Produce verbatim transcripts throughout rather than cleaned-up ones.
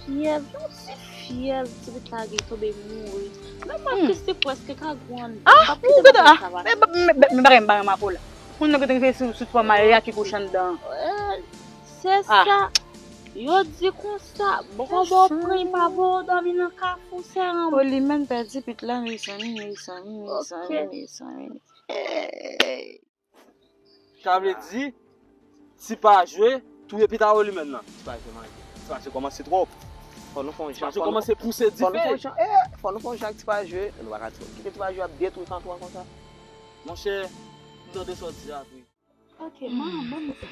fyèv, yon ti fyèv, ti pitit la gen tonbe mouri. Menm mwen ki se prèske ka gwo anndan, m p ap kite bagay sa pase. Men bagay m pa renmen ak ou la. Moun nan gentan rive sou, sou twa malè a ki kouche anndan. Se sa. Yo di konsa, bon, bon, pran pa bon, dòmi nan kafou, se an. Olimèn pèdi pit la, mezanmi, mezanmi, mezanmi, mezanmi. Sa vle di, Ti Pa Jwe touye pita Olimèn nan. Ti Pa Jwe manje. Ti Pa Jwe kòmanse twòp. Fò nou fè yon jan. Ti Pa Jwe kòmanse pouse dife. Fò nou fè yon jan, eh, fò nou fè yon jan ak Ti Pa Jwe. Nou pa ka kite Ti Pa Jwe ap detwi kantò a konsa. Monchè, m tande sa w di a vre. Ok, man, ban m di.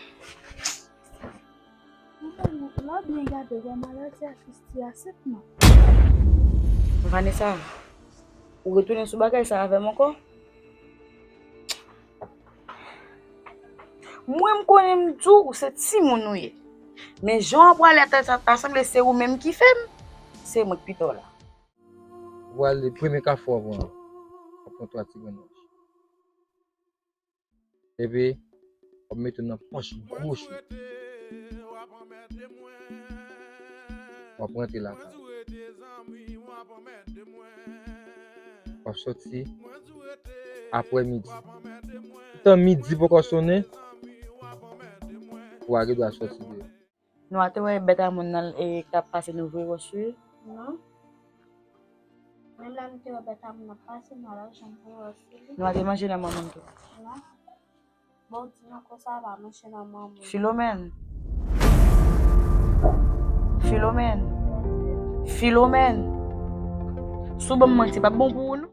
Lè w byen gade, w wè maladi a Christie a sèt mwa. Vanessa, ou retounen sou bagay sa avè m ankò? Mwen, m konnen m di w, se timoun ou ye. Men jan w ap prale atè sa, ta sanble se ou menm ki fè m. Se mwen k pita w la. Ou prale premye kafou w ap pran, w ap pran twa ti grenn wòch. Epi, w ap mete w nan pòch goch ou. W ap rantre lakay ou. W ap sòti aprè midi. Tan midi poko sonnen, ou a gen dwa sòti deyò. Nou a te wè bèt a moun nan, e, k t ap pase, nou voye wòch sou li? Non. Menm lè nou te wè bèt a moun ap pase, nou a la janm voye wòch sou li. Nou a te manje nan men moun tou? Non. Bon, di nou konsa pa manje nan men moun. Filomèn. Filomèn. Filomèn. Si w ban m manti, p ap bon pou ou, non.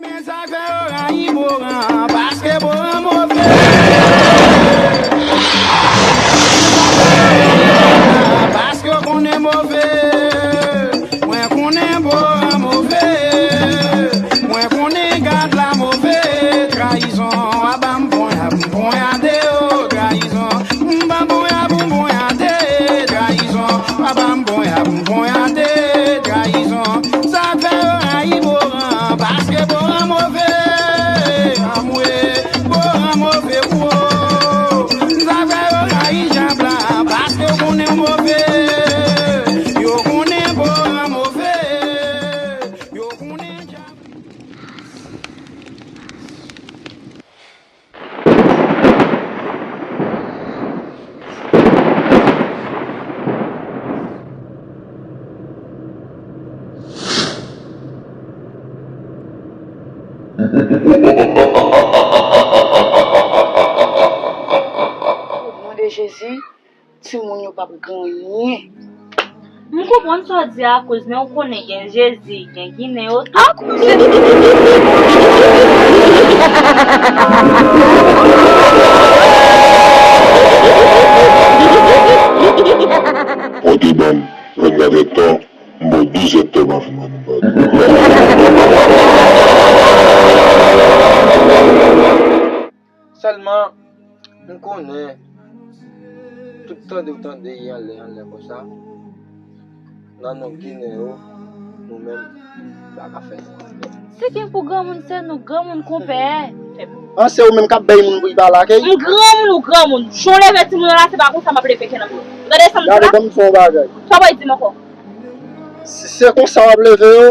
Men sa k fè yo rayi Boran, paske Boran move. Paske yo konnen move. Mwen konnen Boran move. Mwen konnen gad la move. Trayizon, aba m ponya, m ponya de yo. Trayizon, m ban ponya pou ponya de. Trayizon, aba m ponya, m ponya de. Trayizon, sa k fè yo rayi Boran, paske Boran move. Anmwe, Boran move pou ou. Sa k fè yo rayi djab la, paske yo konnen move. Yo konnen Boran move. Yo konnen djab. O non de Jezi, timoun yo p ap gen anyen. M konprann sa w di a, kouz, men w konnen gen Jezi, gen Ginen yo tou. Akoz Jezi? Pote ban m vennkat èdtan, m ba w douz èdtan pa fin wè nou bat. Sèlman, m konnen, tout tande w tande anlè anlè konsa, nan non Ginen yo, nou menm, nou pa ka fè nou anyen. Se gen pou granmoun, se nou granmoun, konpè. An, se ou menm k ap bay moun pou y pale ak li? M granmoun ou granmoun. Jan w leve timoun nan la, se pa konsa m ap leve kè nan moun. Gade sa m di la. Gade, ban m di w yon bagay. Sa w pral di m ankò? Si se konsa w ap leve yo,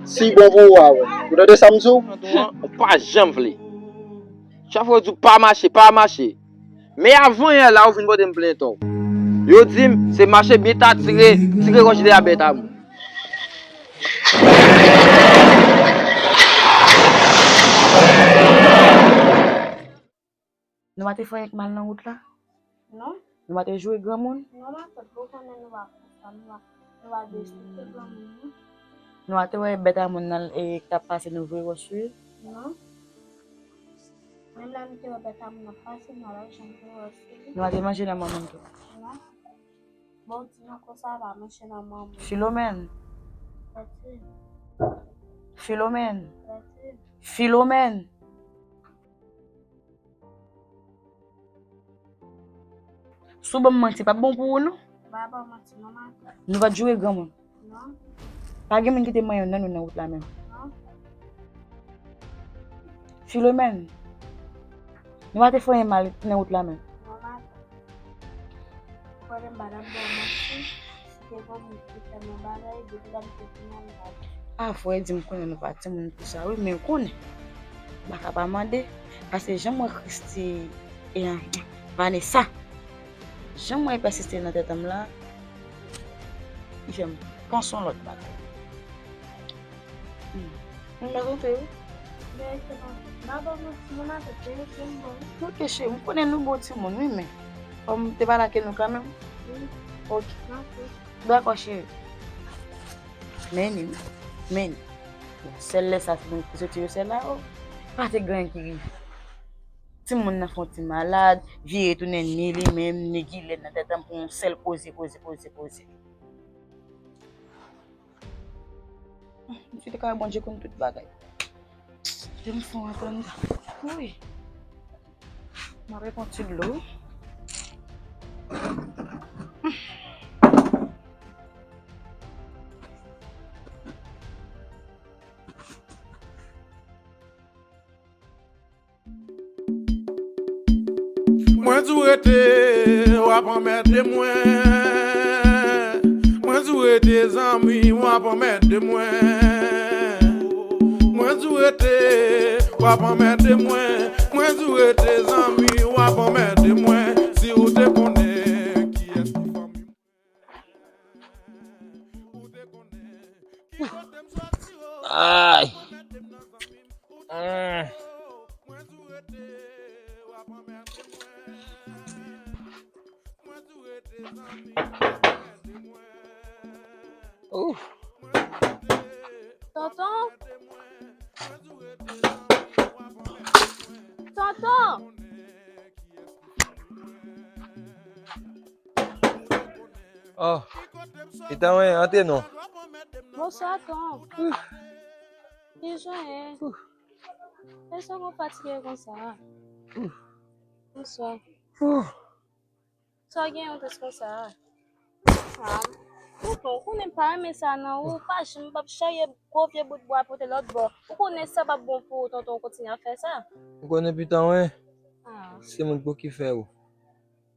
si bon pou ou a wè. Ou tande sa m di w? Ou pa janm vle. Chak fwa yo di w pa mache, pa mache. Men avan yè la, ou vin pote m plent ou. Yo di m, se mache byen ta tire, tire wòch dèyè bèt a moun. Nou pa te fè anyen k mal nan wout la? Non. Nou pa te joure granmoun? Non, matant, ou konnen nou pa fè sa, nou pa, nou pa derespekte granmoun, non. Nou pa te wè bèt a moun nan, e, k t ap pase, nou voye wòch sou li? Non. Menm lè nou te wè bèt a moun ap pase, nou pa janm voye wòch sou li. Nou pa te manje nan men moun tou? Non. Bon, di nou konsa pa manje nan men moun. Filomèn. Filomèn. Filomèn. Si w ban m manti, p ap bon pou ou, non. M pa ba w manti, non, matant. Nou pa t joure granmoun. Non. Pa gen moun ki te manyen youn nan nou nan wout la menm. Non. Filomèn, nou pa te fè anyen mal nan wout la menm. Mama, konnen m pa t ap ba w manti, si te gon moun ki fè m yon bagay, depi lè m te vin la, m pa di. A, frè di m konnen nou pa timoun pou sa, wi, men ou konnen. M pa ka pa mande, paske jan m wè Christy e, Vanessa, jan m wè l pèsiste nan tèt an m la, li fè m panse yon lòt bagay. Hmm. Mwen mèt antre, wi. Men se pa, m pa ba w manti, mwen mèt antre, se m bon. Ok, cheri, m konnen nou bon timoun, wi, men fò m te pale ak nou kanmenm. Wi. Ok. Dakò, cheri. Men ni, men ni. Bon, sèl lè sa, se nou ki soti yo, sèl la, o. Pa te gen anyen ki rive. Timoun nan fè yon ti malad, vire tounen ni li menm, ni gilèt nan tèt an pou yon sèl koze, koze, koze, koze. Misye te ka wè Bondye konn tout bagay. Te m fon antann. Wi. M ap pran ti dlo. Mwen di w rete, w ap anmède mwen. Mwen di w rete, zanmi, w ap anmède mwen. Mwen di w rete, w ap anmède mwen. Mwen di w rete, zanmi, w ap anmède mwen. Si w te konnen kiyès ki fanmi m. Ay. Mm. Ouf. Tonton. Tonton. Oh, Pitanwen, antre non. Bonswa, Ton. Kijan w ye? Èske w fatige konsa? Bonswa. Sa w gen yon tris konsa? Ah, Tonton, ou konnen m pa renmen sa nan ou. Ou pa janm p ap charye gwo vye bout bwa pote lòt bò. Ou konnen sa p ap bon pou ou, Tonton, ou kontinye ap fè sa. Ou konnen Pitanwen, ah, se moun pou ki fè ou.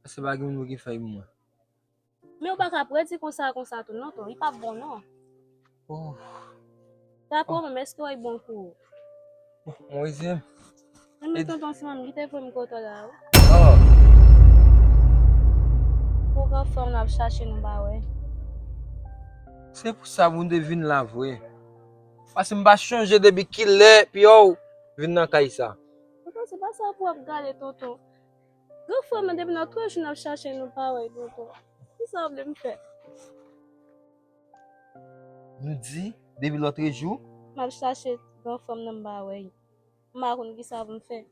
Se pa gen moun pou ki fè pou mwen. Men ou pa ka ap redi konsa, konsa tou non, Ton. Li p ap bon non. Oh. Dapre ou menm, èske w wè l bon pou ou? Mwen, mwen, Enben, tonton, se manmi ki te voye m kote w la, wi. Oh. Pou gran frè m nan ap chache nou pa wè. Se pou sa pou m te vin la vre. Paske m pa chonje depi kilè Pyè vin nan kay sa. Tonton, se pa sa pou w ap gade, tonton. Gran frè m nan depi nan twa jou n ap chache nou pa wè, tonton. Kisa w vle m fè? Nou di, depi lòtrejou? M ap chache gran frè m nan m pa wè l. M pa konn kisa pou m fè.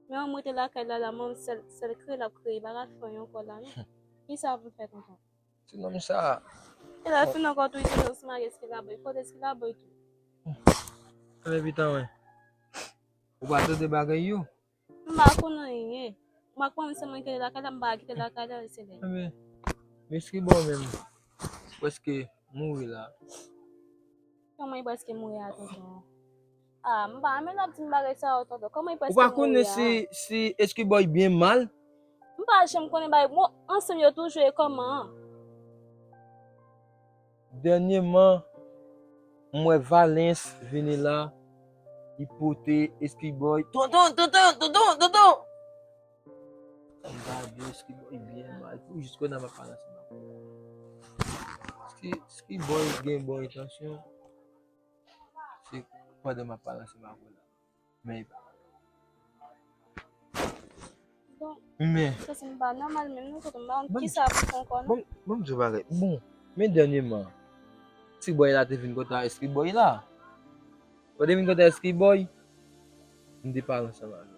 Men m rete lakay la, la, manman sèl, sèl kriye l ap kriye, li pa ka fè anyen ankò la, non. Kisa pou m fè, tonton? Ti nonm sa. E la fin ankò tou, li toujou ansanm ak Eskilaboy. Kote Eskilaboy tou? Enben, Pitanwen. Ou pa tande bagay yo? M pa konn anyen. M pa konn se mwen ki te lakay la, m pa kite lakay la, se lè. Enben, Eskiboy menm, prèske mouri la. Kòman li prèske mouri a, tonton? Ah, m pa renmen lè w ap di m bagay sa yo, tonton. Kòman li prèske mouri a? Ou pa konnen si, si Eskiboy byen mal? M pa janm konnen bagay. Bon, ansanm yo toujou ye kòman? Dènyèman, m wè Valens vini la, li pote Eskiboy. Tonton, tonton, tonton, tonton! M gade Eskiboy byen mal. Pou jis kounye a m ap pale ansanm avè w. Eski, Eskiboy gen bon entansyon. Se pandan m ap pale ansanm avè w la. Men, men. Bon, sa se pa nòmal menm, non, tonton, m pa konn kisa pou fè ankò, non. Bon, bon, m di w bagay. Bon, men dènyèman, Eskiboy la te vin kote Eskiboy la. Lè w te vin kote Eskiboy, m te pale ansanm avè w.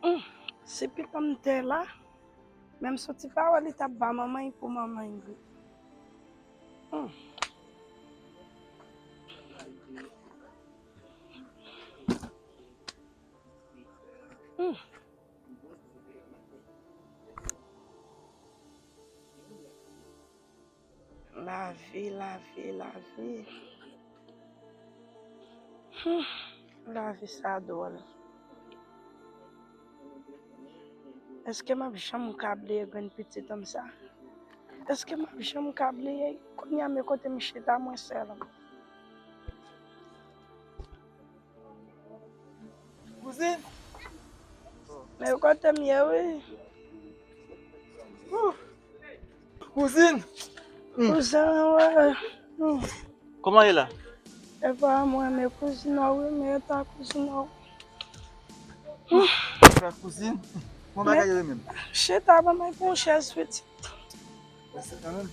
Hum, si pitan m te la, menm si w ti pawòl li t ap ba manman l pou manman l bwè. Hum. Hum. Lavi, lavi, lavi. Hmm, lavi sa dwòl. Èske m ap janm ka bliye grenn pitit an m sa? Èske m ap janm ka bliye? Kounye a, men kote m chita, mwen sèl. Kouzin! Men kote m ye, wi. Kouzin! Kouzin, wè. Kòman ye la? E pa mwen, men kouzin an, wi, men eta kouzin an. Frè kouzin, kòman bagay yo ye menm? Chita, ban mwen pran yon chèz, pitit. Mèsi kanmenm.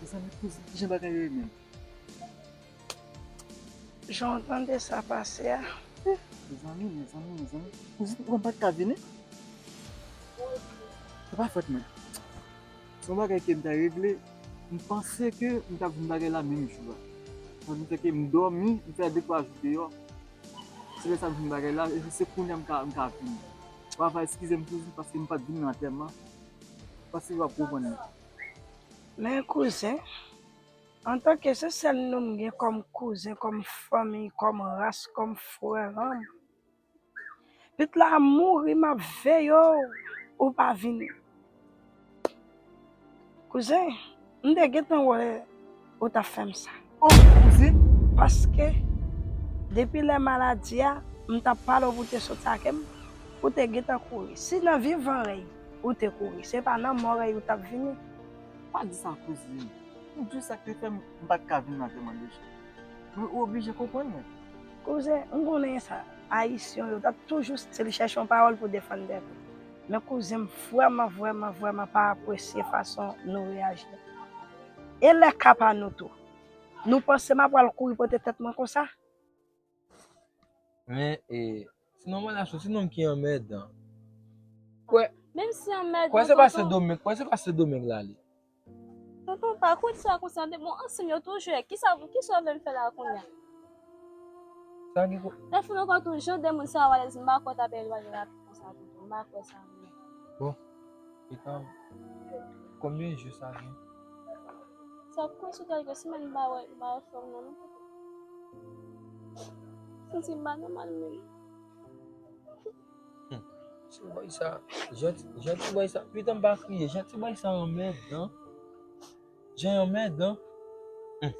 Mezanmi, kouzin, kijan bagay yo ye menm? Jan w tande sa pase a. Mezanmi, mezanmi, mezanmi. Kouzin, ou konn pa t ka vini? Se pa fòt mwen. Se yon bagay ke m ta regle. M panse ke m t ap vin bagay la menm jou a. Mwen m fè ke m dòmi, m fè de twa jou deyò. Se lè sa m vin bagay la, e se kounye a m ka, m ka vini. W ava eskize m kouzin paske m pa t vin nan antèman. Paske w ap konprann mwen. Men kouzen, antanke se sèl nou m gen kòm kouzen, kòm fanmi, kòm ras, kòm frè an m, pitit la mouri, m ap veye w, ou pa vini. Kouzen, m te gentan wè ou t ap fè m sa. Oh, kouzin! Paske, depi lè maladi a, m t ap pale w pou w te soti ak m, ou te gentan kouri. Si nan vivan rèy ou te kouri, se pa nan mò rèy ou t ap vini. Pa di sa, kouzin. M di w sa k te fè m, m pa t ka vin nan antèman deja. Men ou oblije konprann mwen. Kouzen, m konnen sa. Ayisyen yo, t ap toujou still chèche yon pawòl pou defann tèt ou. Men kouzen, m vrèman, vrèman, vrèman pa apresye fason nou reyaji. E lè ka pa nou tou? Nou panse m ap pral kouri pote tèt mwen konsa? Men, e, se nòmal la, se yon ti nonm ki anmèdan. Kwè, menm si anmèdan, kwè se pa Sendomeng, kwè se pa Sendomeng l ale. Tonton, pa koute sa konsa, de bon, ansanm yo toujou ye. Kisa, kisa w vle m fè la kounye a? Sa gen ko- Telefòn ankò tou, jan de moun sa w alèz, m pa kwè w t ap elwanye rapid konsa, tonton. M pa kwè sa, non. Bon, e tann, konbyen jou sa gen? Sa ap konn sou kèlke semèn, m pa wè, m pa wè fanm nan, non, tonton. Santi m pa nòmal menm. Hmm. Ti bòy sa, jan ti, jan ti bòy sa, pitan m pa kriye, jan ti bòy sa anmèdan. Jan anmèdan. Hmm.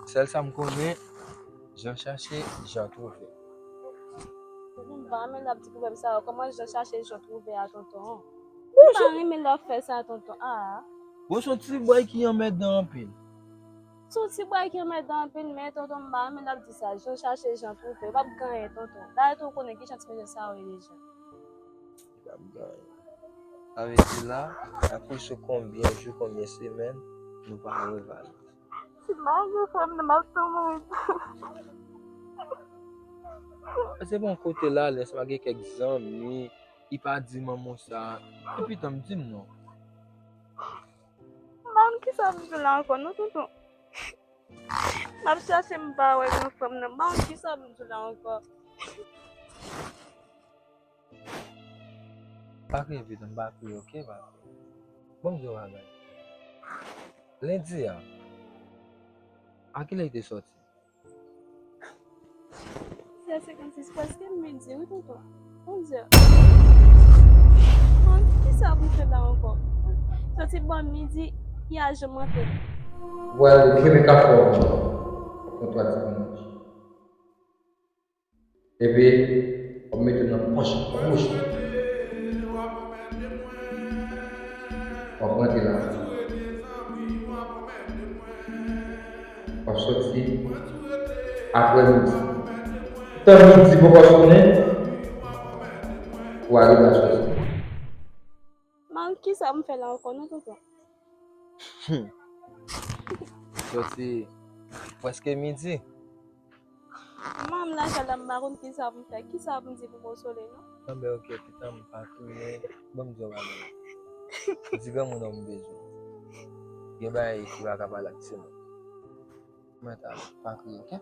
Sèl sa m konnen, jan chache, jan twouve. M pa renmen lè w ap di pwoblèm sa yo. Kòman jan chache, jan twouve a, tonton? M pa renmen lè w ap fè sa, tonton. Ah. Bon, se yon ti bòy ki anmèdan anpil. Se yon ti bòy ki anmèdan anpil, men tonton, m pa renmen lè w ap di sa. Jan chache, jan twouve. Yo p ap gen anyen, tonton. Dayè tou, ou konnen kijan ti mesye sa yo ye deja. Yo p ap gen anyen. Sa vle di la, apre sou konbyen jou, konbyen semèn, nou pa revale. Si m pa gen frè m nan, m ap tou mouri tou. Se bon kote la, lè sa gen kèk zanmi, li pa di manman w sa. Epi tann m di m non. M pa konn kisa m di la ankò, non, tonton. M ap chache, m pa wè gran frè m nan. M pa konn kisa m di la ankò. Pa kriye, pitan m, pa kriye, oke, pa kriye. Bon, m di w bagay. Lendi a, a kilè li te sòti? Sèt senkannsis, prèske midi, wi, tonton. Bondye. Bon, kisa pou m fè la ankò? Sòti bò midi, li pa janm antre. Vwala, kenbe kafou an pou twa ti minit. Epi, w ap mete l nan pòch gòj ou. W ap rantre la. W ap sòti aprè midi. Tan midi poko sonnen, ou arive a sòti. Man, kisa m fè la ankò, non, tonton? Sòti prèske midi. Man, m lakay la, m pa konn kisa pou m fè, kisa pou m di pou konsole, non? Anben, oke, pitan m, pa kriye, ban m di yon bagay. Di granmoun nan m bezwen. Gen bagay ki pa ka pale ak timoun. Mwen ta pa kriye, oke?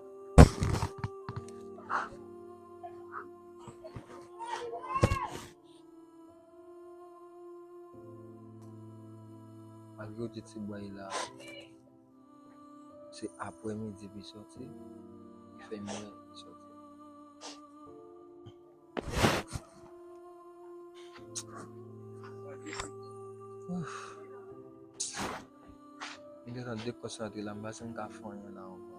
Malgre w di ti bway la, se aprè midi pou l sòti, li fè mwen sòti. Ouf. M gentan dekonsantre la, m pa santi m ka fè anyen la ankò.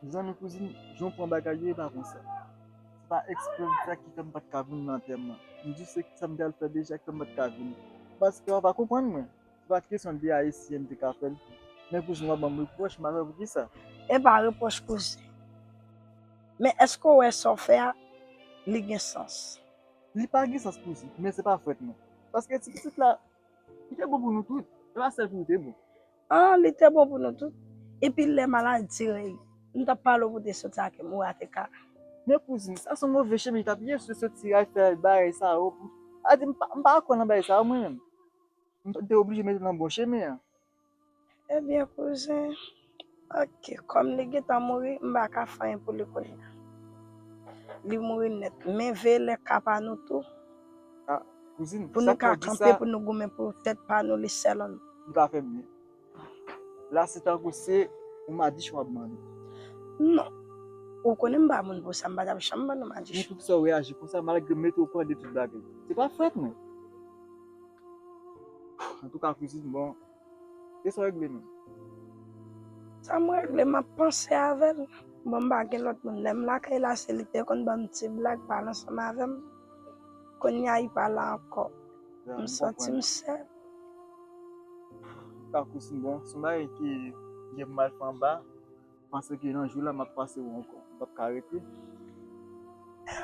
Mezanmi, kouzin, jan w pran bagay yo, e pa konsa. Se pa eksprè m fè ki fè m pa t ka vin nan tèm nan. M di se sa m te al fè deja ki fè m pa t ka vin. Paske w pa konprann mwen. Se pa kesyon de ayisyen m te ka fè l. Men kouzin, w ap ban m repwòch, m pa wè poukisa. E pa repwòch, kouzin. Men èske w wè sa w fè a, li gen sans? Li pa gen sans, kouzin, men se pa frèt mwen. Paske ti pitit la, li te bon pou nou tout. Se pa sèl pou li te bon. Ah, li te bon pou nou tout. Epi lè maladi rey, m t ap pale w pou te soti ak M W A T K. Men kouzin, sa se yon move chemen li t ap ye, se soti al fè bagay sa yo. A di, m pa, m pa kwè nan bagay sa yo, mwen menm. M te oblije mete l nan bon chemen an. Ebyen, kouzin, oke, kòm li gentan mouri, m pa ka fè anyen pou li kounye a. Li mouri nèt. Men veye lè ka pa nou tou. Ah, kouzin, pou nou ka kanpe, pou nou goumen pou tèt pa nou, li sèl an nou. Li pa fè m byen. La, se tankou se yon madichon w ap mande. Non. Ou konnen m pa moun pou sa, m pa t ap janm ban nou madichon. Men poukisa w reyaji konsa, malgre m mete w okouran de tout bagay? Se pa frèt mwen. Antouka, kouzin, bon, e sa w regle menm? Sa m regle, m ap panse avè l. Bon, m pa gen lòt moun. Lè m lakay la, se li te konn ban m ti blag, pale ansanm avè m. Kounye a, li pa la ankò. M santi m sèl. Antouka, kouzin, bon, se yon bagay ki gen pou m al fè anba. Paske nan jou la, m ap pase w ankò. M p ap ka rete.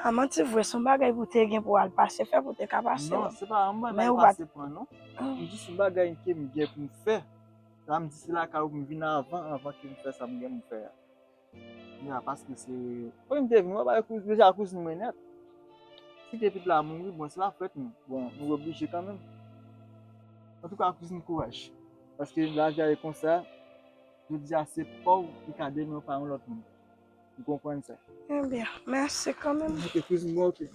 A manti vre, se yon bagay pou te gen pou al pase fè, pou te ka pase. Non, se pa yon bagay pase pran, non. M di se yon bagay ke m gen pou m fè. Sa m di se lakay ou pou m vin avan, avan ke m fè sa m gen pou m fè a. Ya, paske se, pou m te vin, mwen pa kouz-, deja kouzin mwen nèt. Si te pitit la mouri, bon, se pa frèt nou. Bon, nou oblije kanmenm. Antouka, kouzin, kouraj. Paske lavi a e konsa. Jodi a se pa w ki ka demen w pa yon lòt moun. Ou konprann sa? Ebyen, mèsi kanmenm. Ok, kouzin, bon, ok.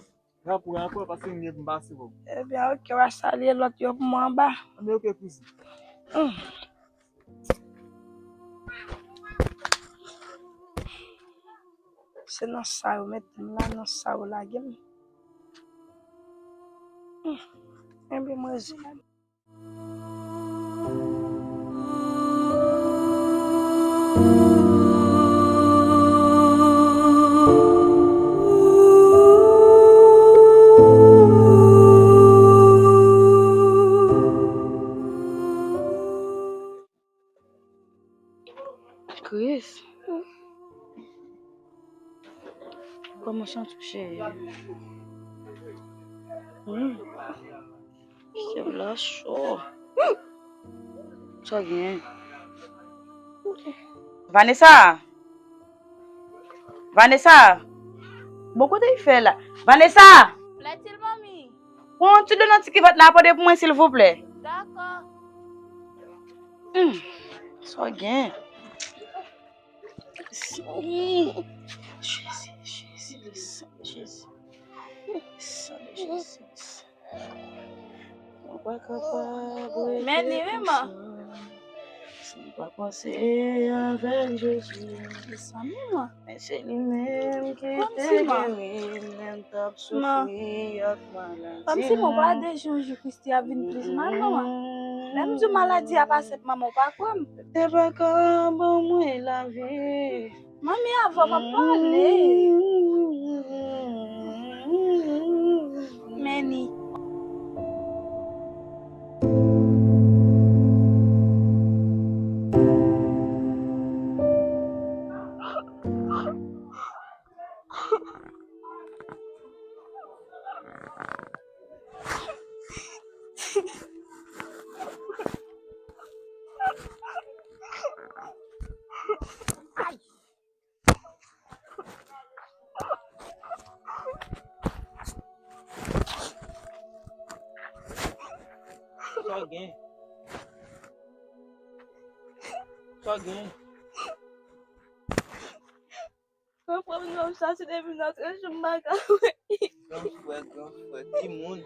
Rapò ankò, paske m gen pou m pase pou w. Ebyen, ok, w a salye lòt yo pou mwen anba. Ebyen, ok, kouzin. Hmm. Se nan sa yo mete m la, nan sa yo lage m. Hmm. Ebyen, mwen, Kris. Kòman w santi w, cheri? Hmm. Kè m la cho. Sa w gen? Vanessa! Vanessa! Bon, kote l fè la? Vanessa! Plètil, manmi. Pran yon ti dlo nan ti kivèt la, pote pou mwen, silvouplè. Dakò. Hmm. Sa w gen? Jezi, Jezi, Jezi. San de Jezi. Mwen pa kapab rete konsa. Men li menm. San pa panse avèk Jezi. Mezanmi, mwen. Men se li menm ki te geri m lè m t ap soufri ak maladi. Kòmsi mwen pa de jou an jou Kristi ap vin plis mal, manman. Lè m di w maladi a pase, manman, w pa kwè m. Te pa ka ban mwen lavi. Manmi, avan m ap pale. Men ni. Sa w gen? Sa w gen? Gran frè m nan ap chache depi nan treize jou m pa ka wè. Gran frè, gran frè, ki moun?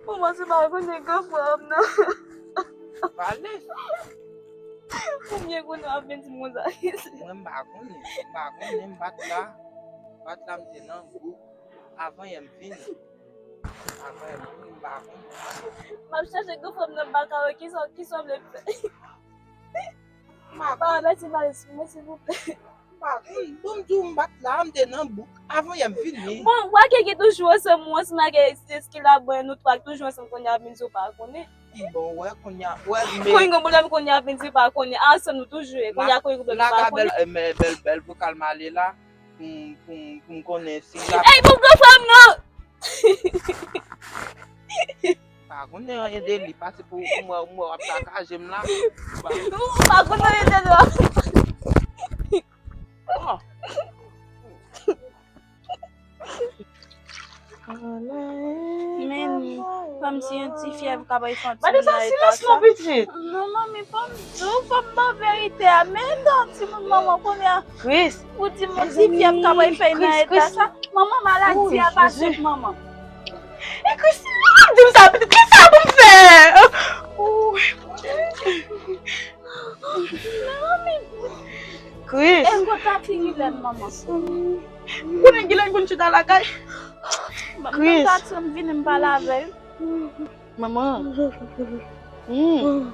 Manman, se pa konnen gran frè m nan. Pale. Ou byen konnen w ap vin di m konsa. Mwen, m pa konnen. M pa konnen, m pa t la. M pa t la, m te nan bouk. Avan yè m vini. Avan yè m vini, m pa konnen. M ap chache gran frè m nan, m pa ka wè. Kisa, kisa w vle m fè? M pa konnen. Papa, mèsi, Malis, mèsi, silvouplè. M pa konn. Bon, m di w, m pa t la, m te nan bouk. Avan yè m vini. Bon, w a gen toujou ansanm, ou ansanm ak ex ki la, bon, nou twa toujou ansanm, kounye a vin di w pa konnen. Bon, wè, kounye a, wè, men. Kounye a, pwoblèm, kounye a vin di w pa konnen. Ansanm nou toujou ye. Kounye a, kounye a, pwoblèm, nou pa konnen. Bèl, bèl, bèl vokal m ale la. Pou m, pou m, pou m konnen si l ap. Ey, pou m gran frè m nan! Pa konnen anyen de li, pase pou, pou mwen, mwen w ap sakaje m la. Ou pa konnen anyen de li. Oh. Men, kòmsi yon ti fyèv ka bay fè yon ti moun nan eta sa. Gade sa silans non, pitit. Non, manmi, fò m di w, fò m ba w verite a. Men, non, ti moun manman, kounye a. Kris. Ou di m yon ti fyèv ka bay fè nan eta sa. Manman, maladi a pa sot manman. E Kris, di m sa, pitit, kisa pou m fè? Kris. E m konn ta figi lè m, manman. Konnen Gilèn konn chita lakay. Kris. Mwen ta tann vini m pale avè l. Manman. Hmm.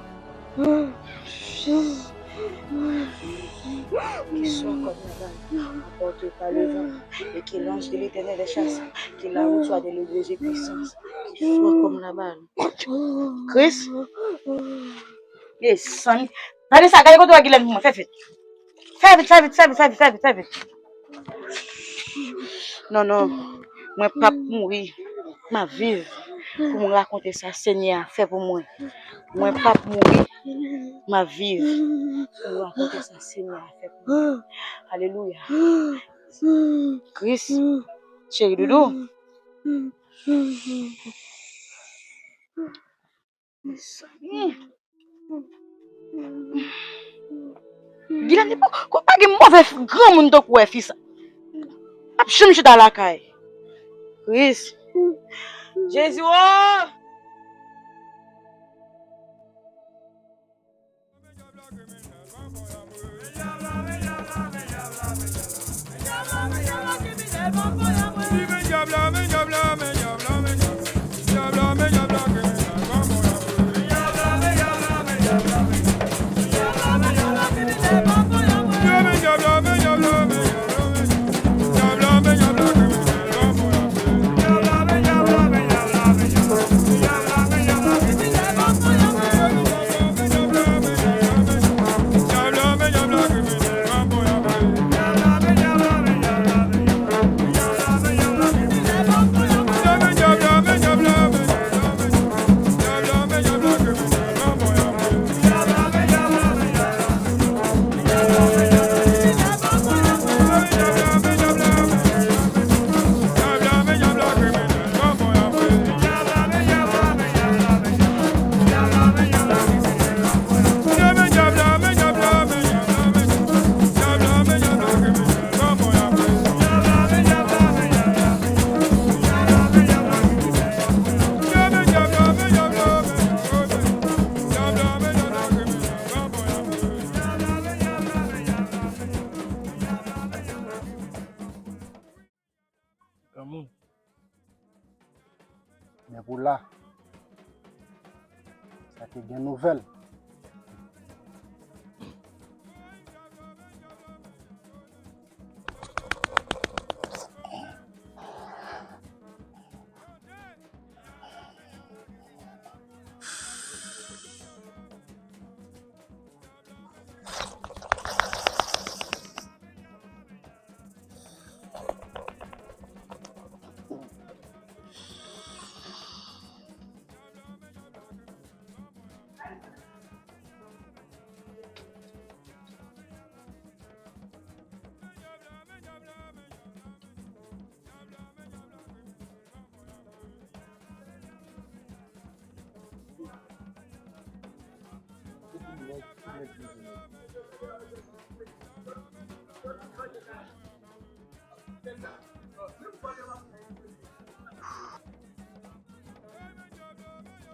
Qui soit comme la balle, emporté par le vent, et que l'ange de l'Éternel est chassé, que la route soit délogée de puissance, qui soit comme la balle. Kris. Yes, Gade sa, gade kote w a Gilèn pou mwen. Fè vit. Fè vit, fè vit, fè vit, fè vit, fè vit, fè vit. Non, non. Mwen p ap mouri. M ap viv pou m rakonte sa Senyè a fè pou mwen. Mwen p ap mouri. M ap viv pou m rakonte sa Senyè a fè pou mwen. Alelouya. Kris, cheri doudou. Mezanmi. Gilèn, li pa, pa gen move granmoun tankou wè fi sa. Ap janm chita lakay. Kris. Jezi, oh! Granmoun. Men pou la, sa te gen nouvèl.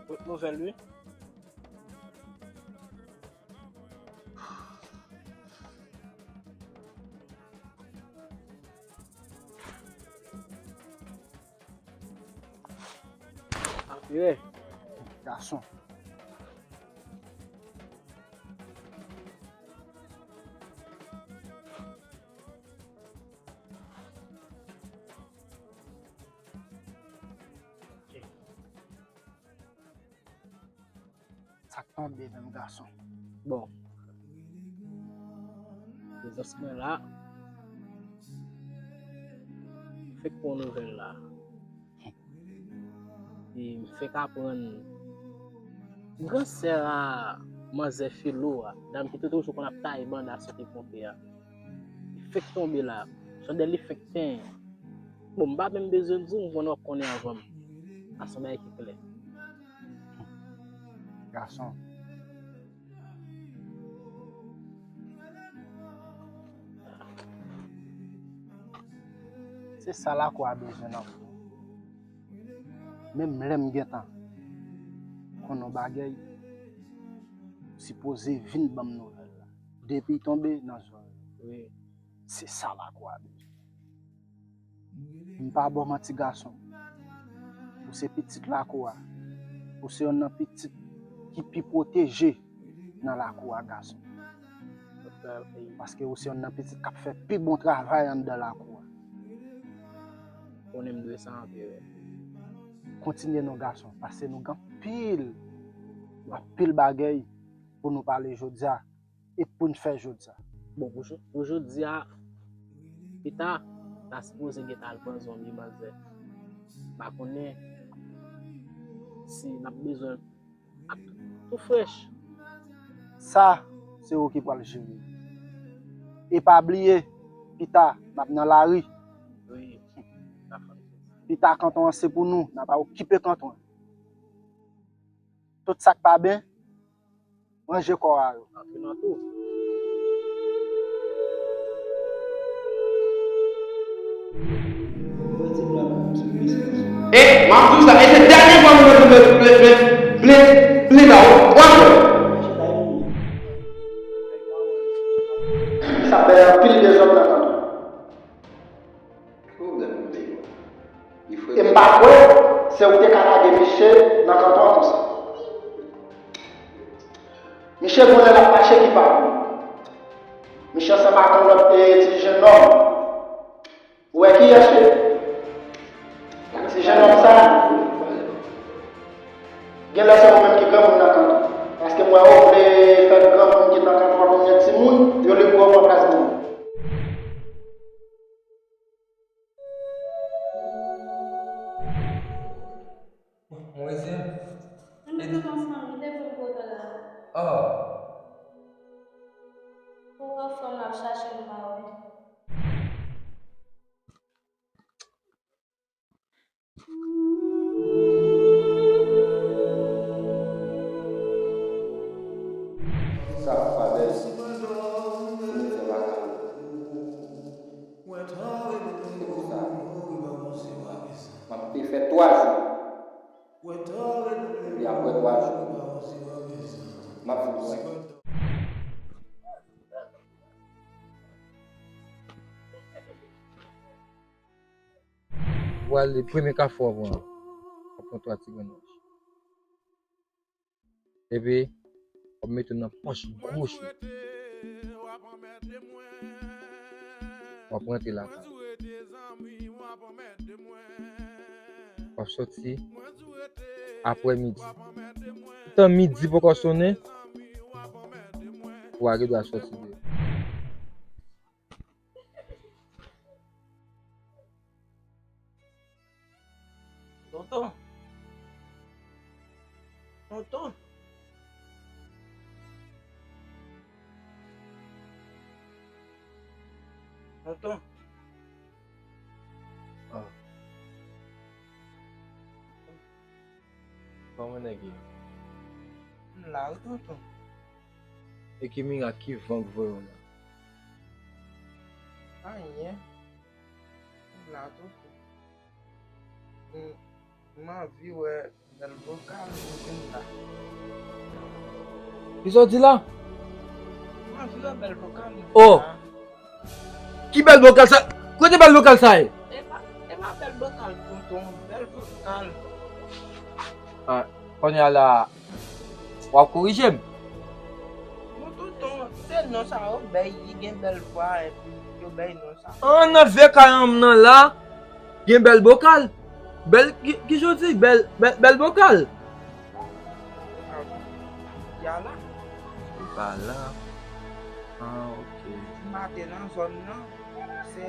Kot nouvèl, wi. Anpire. Gason. Sa k tonbe menm, gason? Bon, prezans mwen la, fèk pran nouvèl la. E m fèk aprann gran sè a, manzè Filo a, dam ki te toujou konn ap taye banda soti ponpe a. Li fèk tonbe la. Chandèl li fèk tenyen. Bon, m pa menm bezwen di w, m konnen w ap konnen anvan m. A se yon bagay ki klè. Gason. Se sa lakou a bezwen nan vi. Menm lè m gentan konn yon bagay, sipoze vin ban m nouvèl la. Depi l tonbe nan zòrèy. Wi. Se sa lakou a bezwen. M pa ba w manti, gason. Ou se pitit lakou a. Ou se yonn nan pitit ki pi pwoteje nan lakou a, gason. Paske ou se yonn nan pitit k ap fè pi bon travay anndan lakou a. Konnen m dwe sa anpire. Kontinye non, gason, paske nou gen anpil, anpil bagay pou nou pale jodi a. E pou n fè jodi a. Bon, pou, jo- pou jodi a, pita, ta sipoze gentan al pran zonbi, manzè. M pa konnen si n ap bezwen ak tou frèch. Sa, se ou ki pral jere. E pa bliye, pita, n ap nan lari. Wi. Pita, kanton an se pou nou, n ap okipe kanton an. Tout sa k pa byen, ranje kò a yo. Antre nan tou. E, m ap di w sa, e se dènye fwa nou mete ble, ble, ble, ble, ble la, w ap wè. Sa bay anpil dezòd nan kanton. Pwoblèm nou te gen. E m pa kwè se ou te ka lage Miche nan kanton an konsa. Miche gon lè l ap mache ki pa bon. Miche ansanm ak yon lòt, e, ti jennonm. Ou wè kiyès wi? Ti jennonm sa. Genlè se ou menm ki granmoun nan kanton. Paske m wè ou vle fè granmoun ki nan kanton an vin gen timoun, yo lib pou yo pran plas granmoun. Mwen se. Mwen se tonton Samy, te vin pou oto la. Oh. Pou anfòm, m ap chache m pa wè. Sa fadèl, pou nou fè lakay ou. Se pou sa, m ap te fè twa jou. Epi apre twa jou, m ap vin wè. Ou pral li premye kafou w ap pran. W ap pran twa ti grenn wòch. Epi, w ap mete w nan pòch gwoch ou. W ap rantre lakay. W ap soti aprè midi. Tan midi poko sonnen, ou pa gen dwa soti deyò. Tonton. Tonton. Tonton. Ah. Kòman nèg ye? M la wi, tonton. E ki mirak, ki van k voye w la? Anyen. M la tonton. M, m anvi wè bèl vokal m vin la. Kisa w di la? M anvi wè bèl vokal m vin Oh! la. Ki bèl vokal sa? Kote bèl vokal sa ye? E pa, e pa bèl vokal tonton, bèl vokal. Ah, kounye a la, w ap korije m? Non tonton, se non sa yo bay, li gen bèl vwa epi yo bay non sa. An nan vye kay an m nan la, gen bèl vokal. Bèl, ki, ki jan w di? Bèl, bèl, bèl vokal. Ya la. Li pa la. Ah, ok. M pa te nan zòn nan. Se,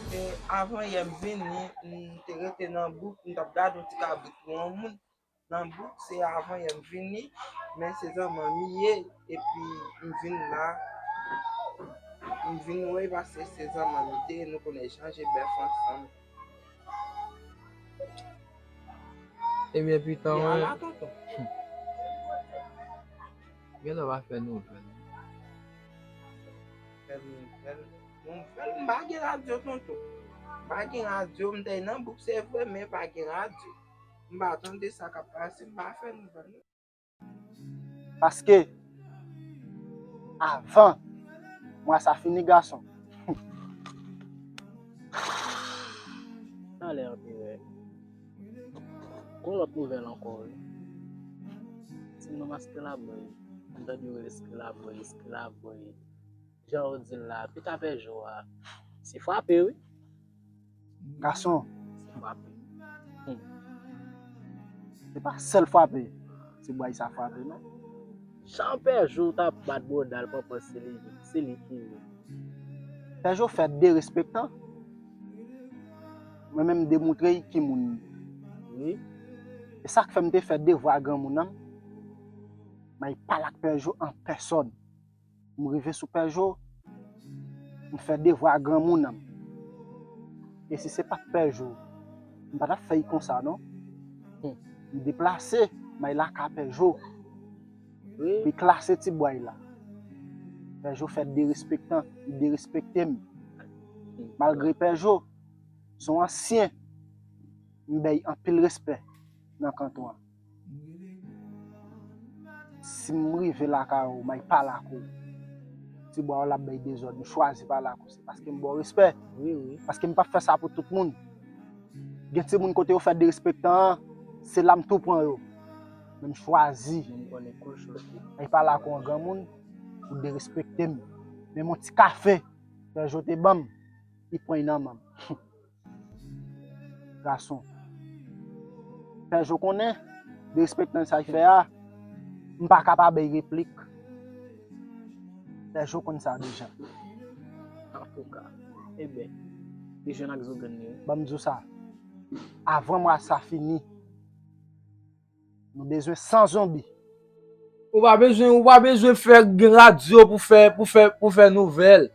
se avan yè m vini, m te rete nan bouk, m t ap gade yon ti kabrit pou yon moun. Nan bouk, se avan yè m vini, men se zanmanm li ye, epi m vin la, m vin wè l paske se zanmanm li te ye, nou konnen chanje bèf ansanm. Ebyen, pitan, Li mwen, la tonton. Genlè w pa fè nouvèl. Fè nouvèl. Nouvèl, m pa gen radyo tonton. M pa gen radyo, m te nan bouk se vre, men pa gen radyo. M pa tande sa k ap pase, m pa fè nouvèl non. Paske avan mwa sa fini gason. Talè anperè. Gon lòt nouvèl ankò wi. Ti nonm esklabòy. M tande yo rele esklabòy, esklabòy. Jan yo di l la, pita pè Jo a. Se frape wi. Gason. Se frape. Hmm. Se pa sèl frape. Se bway sa frape non. Jan pè Jo t ap bat bòda l panpan se li, se li ki. Pè Jo fè derespektan. Mwen menm m demontre l ki moun li. Wi. E sa k fè m te fè devwa granmoun nan. Mwen pale ak Pè Jo an pèsòn. M rive sou Pè Jo, m fè devwa granmoun nan. E si se pa t Pè Jo, m pa t ap fè l konsa non. M deplase, m al lakay Pè Jo. Wi. Li klase ti bway la. Pè Jo fè derespektan, li derespekte m. Malgre Pè Jo se yon ansyen, m bay anpil respè nan kanton an. Si m rive lakay ou, m al pale ak ou, ti bwa w la ap bay dezòd, m chwazi pale ak ou, se paske m ba w respè. Wi, wi. Paske m p ap fè sa pou tout moun. Gen timoun kote yo fè derespektan an, se la m tou pran yo. Men m chwazi. Men m konnen kou l choke. Al pale ak ou an granmoun, ou derespekte m. Men yon ti kafe, Pè Jo te ban m, li pran l nan men m. Gason. Pè Jo konnen, derespektan sa l fè a, m pa ka pa bay replik. Pè Jo konn sa deja. Antouka, ebyen, li jwenn ak zo grenn li wi. Ban m di w sa, avan mwa sa fini, nou bezwen san zonbi. Ou pa bezwen, ou pa bezwen fè gen radyo pou fè, pou fè, pou fè nouvèl.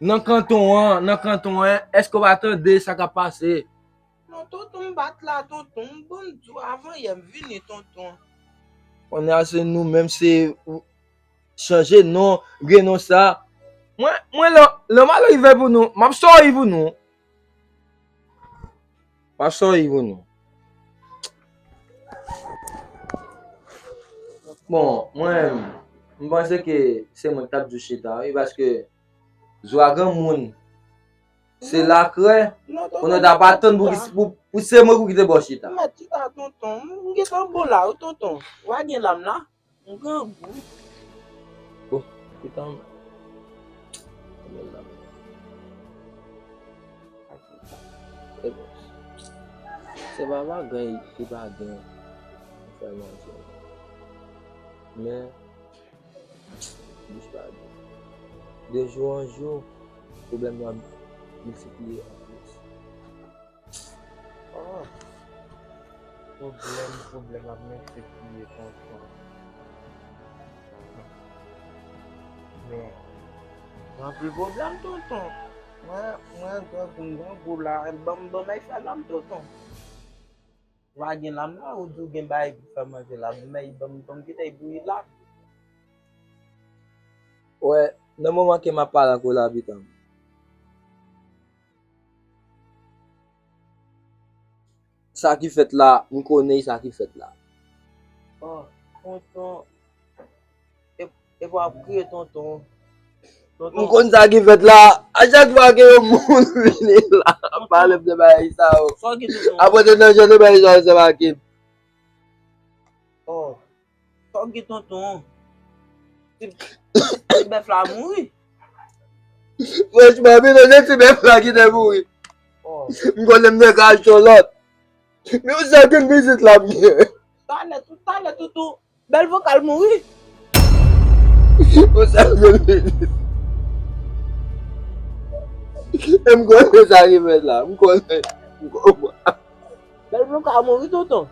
Nan kanton an, nan kanton an, èske w pa tande sa k ap pase? Non, tonton, m pa t la, tonton. M bon di w, avan yè m vini, tonton. Kounye a se nou menm, se ou, chanje non, gen non sa. Mwen, mwen, lè, lè malè rive pou nou, m ap sòri pou nou. M ap sòri pou nou. Bon, mwen, m panse ke se mwen ki t ap dwe chita, wi, paske zo a granmoun, se lakrè, konnen w t ap atann pou, pou, pou se mwen pou kite bò chita. Mèt chita, tonton. M gentan bon la, wi, tonton. W a gen lam la? M grangou. Oh, putain. Se pa bagay ki pa gen pou fè manje. Men, bouch pa gen. De jou an jou, pwoblèm yo ap miltipliye anplis. Oh. Pwoblèm, pwoblèm ap miltipliye, tonton. Men, gen anpil pwoblèm, tonton. Mwen, mwen, grangou m grangou la, ban m, ban m al fè lam, tonton. Ou pa gen lam la, ou di w gen bagay pou fè manje la. Men ban m, ban m kite bouyi la. Wè, nan moman ke m ap pale ak ou la, pitan m, sa ki fèt la, m konnen sa ki fèt la. Oh, tonton. E, e pou ap kriye tonton. M konn sa ki fèt la. A chak fwa ke yon moun vini la, ap pale m de bagay sa yo. Sa w gen tonton? Apre de nan jan de bagay sa yo, se pa ki. Oh. Sa w gen tonton? Ti, ti bèf la mouri. Franchman, pitan, se ti bèf la ki te mouri. Oh. M konnen m te ka achte yon lòt. Men yon sèl grenn pitit la m gen. Talè tou, talè tou tou. Bèl vokal mouri. Yon sèl grenn pitit. E m konnen sa ki fèt la. M konnen. M konprann. Bèl vokal mouri tonton.